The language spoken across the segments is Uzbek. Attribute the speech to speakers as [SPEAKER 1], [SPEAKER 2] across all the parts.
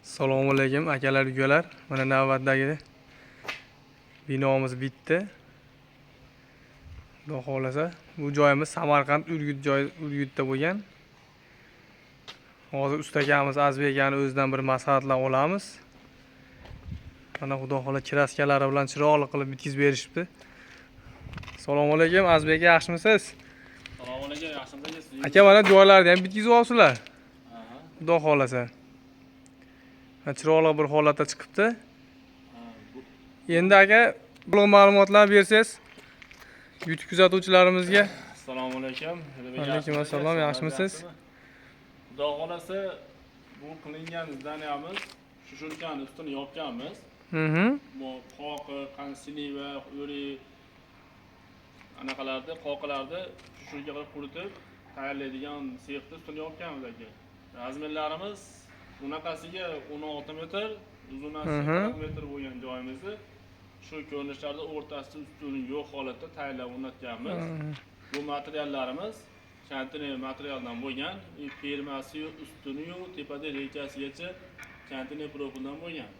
[SPEAKER 1] Assalomu alaykum akalar, ukalar. Mana navbatdagi binomiz bitdi. Xudo xohlasa, bu joyimiz Samarqand Urgut joy, Urgutda bo'lgan. Hozir usta akamiz Azizbek akani o'zidan bir maslahatlar olamiz. Mana xudo xohlasa kraskalari bilan chiroyli qilib bitkizib berishibdi. Assalomu alaykum Azizbek aka, yaxshimisiz?
[SPEAKER 2] Assalomu alaykum, yaxshimisiz?
[SPEAKER 1] Aka, mana joylarni ham bitkizib olibsizlar.
[SPEAKER 2] Aha.
[SPEAKER 1] Xudo xohlasa. Mana chiroyli bir holatda chiqibdi.
[SPEAKER 2] Ha, bu
[SPEAKER 1] Endi aka, to'liq ma'lumotlar bersangiz YouTube kuzatuvchilarimizga.
[SPEAKER 2] Assalomu alaykum.
[SPEAKER 1] Alaykum assalom, yaxshimisiz?
[SPEAKER 2] Xudo xolasa, bu qilingan здания miz сушилка ni ustini yopganmiz. Bu qoqi, qansilli va o'ri anaqalarni, qoqilarni сушилка qilib quritib tayyorlaydigan sexni ustini yopganmiz aka. Размер larimiz bunaqasiga 16 metr, uzunasi 40 metr bo'lgan joyimizni shu ko'rinishlarda o'rtasida ustuni yo'q holatda tayyorlab o'rnatganmiz. Bu materiallarimiz konteyner materialdan bo'lgan, firmasi-yu, ustuni-yu, tepada reykasigacha konteyner profildan bo'lgan.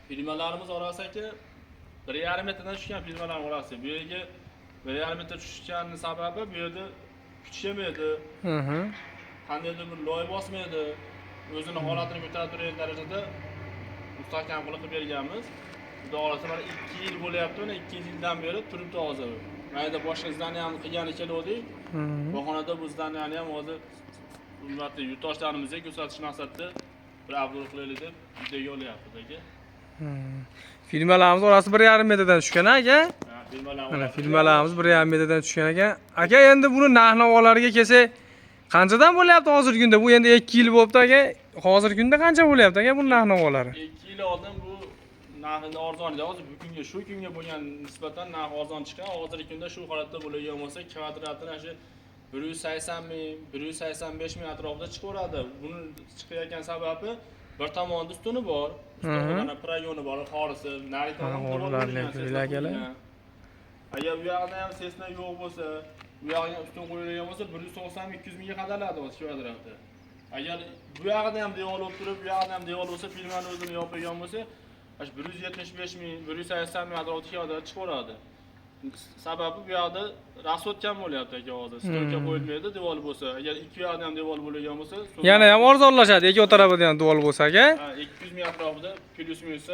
[SPEAKER 2] Firmalarimiz orasi aka 1,5 metrdan tushgan firmalar orasi. Bu yerga 1,5 metr tushganning sababi bu yerda kuch kelmaydi, qandaydir bir loy bosmaydi, o'zini holatini ko'tarib turgan darajada mustahkam qilib qilib berganmiz. Xudo xohlasa mana 2 yil bo'lyapti, mana 2 yildan beri turibdi hozir. Mana yerda boshqa здания ni qilgani keluvdik. Bahonada bu здания ni ham hozir hurmatli yurtdoshlarimizga ko'rsatish maqsadida bir обзор qilaylik deb videoga olyapmiz aka.
[SPEAKER 1] Firmalarimiz orasi 1,5 metrdan tushgan aka.
[SPEAKER 2] Ha, firmalar
[SPEAKER 1] Mana firmalarimiz 1,5 metrdan tushgan ekan. Aka, endi buni narx-navolariga kelsak, qanchadan bo'lyapti hozirgi kunda? Bu endi 2 yil bo'libdi aka. Hozirgi kunda qancha bo'lyapti aka buni narx-navolari?
[SPEAKER 2] 2 yil oldin bu narxi arzon edi. Hozir bugunga, shu kunga bo'lgan nisbatan narx arzon chiqqan. Hozirgi kunda shu holatda bo'ladigan bo'lsa, kvadratini shu 180 ming, 185 ming atrofida chiqaveradi. Buni chiqayotgan sababi bir tomonda ustuni bor, ustuni mana проём i bor, xorisi, narigi
[SPEAKER 1] Mana
[SPEAKER 2] tomonda devor
[SPEAKER 1] xorilarni
[SPEAKER 2] qo'yilgan,
[SPEAKER 1] ko'ringlar
[SPEAKER 2] сесно
[SPEAKER 1] akalar.
[SPEAKER 2] qo'yilgan. Agar bu yoqda ham сесно yo'q bo'lsa, bu yog'iga ustun qo'yilgan bo'lsa, 190 ming, 200 mingga qadaladi o'zi kvadrati. Agar bu yog'ida ham devor bo'lib turib, bu yog'ida ham devor bo'lsa, firmani o'zini yopgan bo'lsa, shu 175 ming, 180 ming atrofida kvadrat chiqaveradi. Sababi bu yoqda расход kam bo'lyapti aka hozir. Стойка qo'yilmaydi devor bo'lsa. Agar ikki yoqda ham devor bo'lgan bo'lsa,
[SPEAKER 1] Yana ham arzonlashadi, ikki tarafida ham devor bo'lsa aka.
[SPEAKER 2] Ha, 200 ming atrofida плюс минус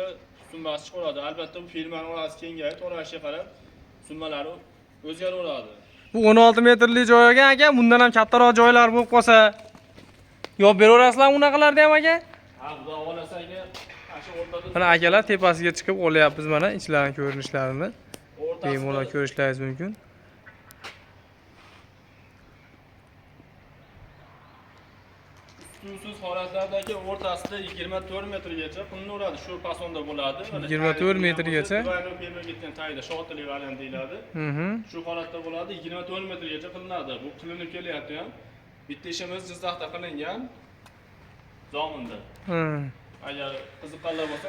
[SPEAKER 2] summasi chiqaveradi. Albatta bu firmani orasi kengayib, to'lashiga qarab summalari o'zgaraveradi.
[SPEAKER 1] Bu 16 metrli joy ekan aka, bundan ham kattaroq joylar bo'lib qolsa, yopib beraverasizlarmi unaqalarni ham aka?
[SPEAKER 2] Ha, xudo xohlasa aka, ana shu o'rtada
[SPEAKER 1] Mana akalar, tepasiga chiqib olyapmiz mana ichlarini ko'rinishlarini.
[SPEAKER 2] o'rtasida
[SPEAKER 1] Bemalol ko'rishlaringiz mumkin.
[SPEAKER 2] Ustunsiz holatlardagi o'rtasida 24 metrgacha qilinaveradi. Shu fasonda bo'ladi. Mana
[SPEAKER 1] 24 metrgacha?
[SPEAKER 2] Двойной firma ketgan tagida shotili variant deyiladi. Shu holatda bo'ladi, 24 metrgacha qilinadi. Bu qilinib kelyapti ham. Bitta ishimiz Jizzaxda qilingan. Zominda. Agar qiziqqanlar bo'lsa,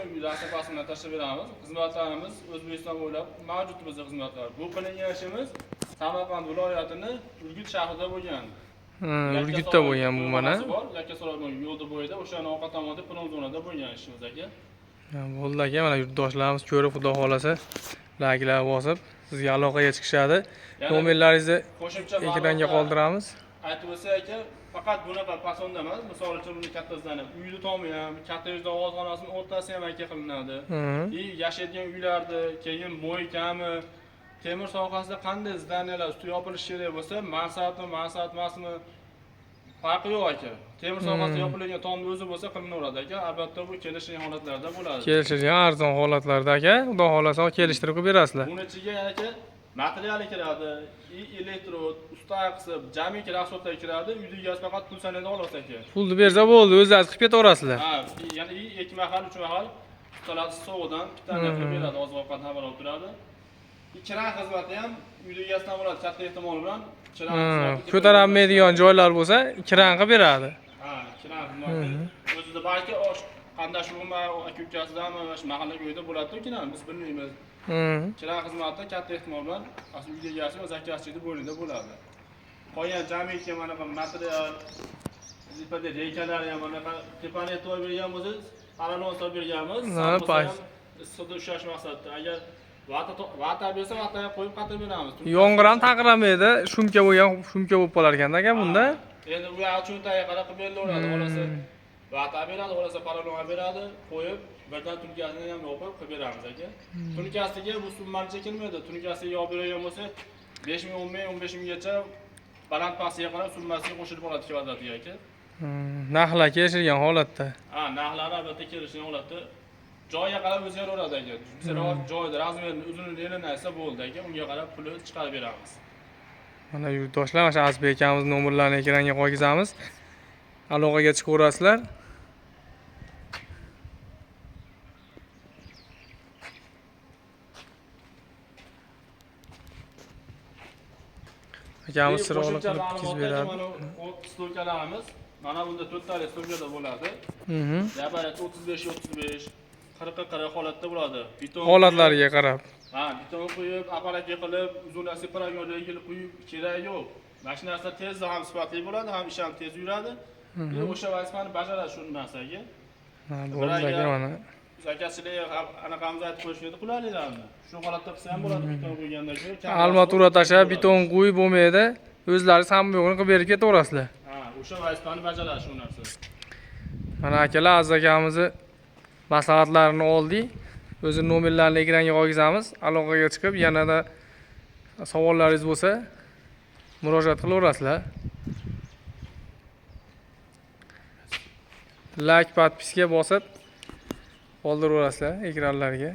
[SPEAKER 2] rasm tashlab beramiz. Xizmatlarimiz O'zbekiston bo'ylab mavjud bizda xizmatlar. Bu qilingan ishimiz Samarqand viloyatini Urgut shahrida bo'lgan.
[SPEAKER 1] Urgutda bo'lgan bu mana.
[SPEAKER 2] Bor, Yakkasaroy yo'lda bo'yida, o'shani orqa tomonda promzonada bo'lgan ishimiz aka.
[SPEAKER 1] Ha, bo'ldi aka, mana yurtdoshlarimiz ko'rib, xudo xohlasa, layklar bosib, sizga aloqaga chiqishadi.
[SPEAKER 2] Yana
[SPEAKER 1] Nomerlaringizni
[SPEAKER 2] qo'shimcha
[SPEAKER 1] ekranga
[SPEAKER 2] ma'lumotlar
[SPEAKER 1] qoldiramiz.
[SPEAKER 2] aytib o'tsak aka, faqat bunaqa fasonda emas, misol uchun buni katta здание, uyni tomi ham, katta yuzda ovozxonasining o'rtasi ham aka qilinadi. И yashaydigan uylarni, keyin мойка mi, temir sohasida qanday здания lar usti yopilishi kerak bo'lsa, mansabmi, mansab emasmi, farqi yo'q aka. Temir sohasida yopilgan tomni o'zi bo'lsa qilinaveradi aka. Albatta bu kelishgan holatlarda bo'ladi.
[SPEAKER 1] Kelishilgan arzon holatlarda aka, xudo xohlasa kelishtirib qilib berasizlar.
[SPEAKER 2] Buni ichiga aka materiali kiradi, и электрод, usta haqisi, jamiki расход lar kiradi, uyda egasi faqat pul sanaydi xolos aka.
[SPEAKER 1] Pulni bersa bo'ldi, o'zlari qilib ketaverasizlar.
[SPEAKER 2] Ha, ya'ni ikki mahal, uch mahal ustalar sovuqdan bittani qilib beradi, oziq ovqat xabar olib turadi. Kran xizmati ham uyda egasidan bo'ladi, katta ehtimol bilan kran xizmati
[SPEAKER 1] Ko'tarolmaydigan joylar bo'lsa, kran qilib beradi.
[SPEAKER 2] Ha, kran xizmati o'zida balki osh qandash urma aka ukasidami, shu mahalla uyda bo'ladi kran, biz bilmaymiz. Kran xizmati katta ehtimol bilan asl uyda egasi va заказчик ni bo'ynida bo'ladi. Qolgan jamiki mana bu material, Tepada reykalari ham anaqa tepani e'tibor bergan bo'lsangiz, paralon solib berganmiz.
[SPEAKER 1] Ha,
[SPEAKER 2] Sambosa
[SPEAKER 1] past.
[SPEAKER 2] ham issiqda ushlash maqsadida. Agar vata bersa, vataga qo'yib qatirib beramiz.
[SPEAKER 1] Yomg'ir ham taqiramaydi, shumka bo'lgan, shumka bo'lib qolar ekanda aka bunda.
[SPEAKER 2] Endi u yoq cho'ntagiga qarab qilib berilaveradi. Xohlasa vata beradi, xohlasa paralon beradi, qo'yib birdan tunkasini ham yopib qilib beramiz aka. Tunkasiga bu summacha kelmaydi. Tunkasiga yopib bergan bo'lsa 5 ming, 10 ming, 15 minggacha baland pastiga qarab summasiga qo'shilib oladi kvadratiga aka.
[SPEAKER 1] Narxlar kelishilgan holatda.
[SPEAKER 2] Ha, narxlari albatta kelishgan holatda joyiga qarab o'zgaraveradi aka. Bizlar joyda razmerini uzunini elini aytsa bo'ldi aka, unga qarab puli chiqarib beramiz.
[SPEAKER 1] Mana yurtdoshlar, mana shu Azizbek akamiz nomerlarini ekranga qo'ygizamiz. Aloqaga chiqaverasizlar. Akamiz chiroyli
[SPEAKER 2] Qo'shimcha
[SPEAKER 1] qilib bitkazib
[SPEAKER 2] ma'lumotlar
[SPEAKER 1] beradi.
[SPEAKER 2] mana bu stolkalarimiz mana bunda to'rttalik stolkada bo'ladi. Gabarit 35 35 40 40 holatda bo'ladi. Beton
[SPEAKER 1] Holatlariga qarab.
[SPEAKER 2] Ha, beton quyib, apparatga qilib, uzunasi paragon regil quyib keragi yo'q. Mana shu narsa tez ham sifatli bo'ladi, ham ish ham tez yuradi. Bir o'sha vazifani bajaradi shu narsaga.
[SPEAKER 1] Ha, bo'ldi aka mana.
[SPEAKER 2] Zakazchilik anaqamiz aytib qo'yish kerak qulayliklarni. Shu holatda qilsa ham bo'ladi beton quygandan keyin.
[SPEAKER 1] Armatura tashlab, beton quyib bo'lmaydi. O'zlari hamma yo'g'ini qilib berib ketaverasizlar.
[SPEAKER 2] Ha, o'sha vazifani bajaradi shu narsa.
[SPEAKER 1] Mana akalar, Aziz akamizni maslahatlarini oldik. O'zi nomerlarini ekranga qo'ygizamiz. Aloqaga chiqib, yanada savollaringiz bo'lsa murojaat qilaverasizlar. Like, podpiska bosib qoldiraverasizlar ekranlarga.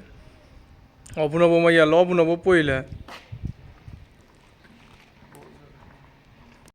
[SPEAKER 1] Obuna bo'lmaganlar obuna bo'lib qo'yinglar.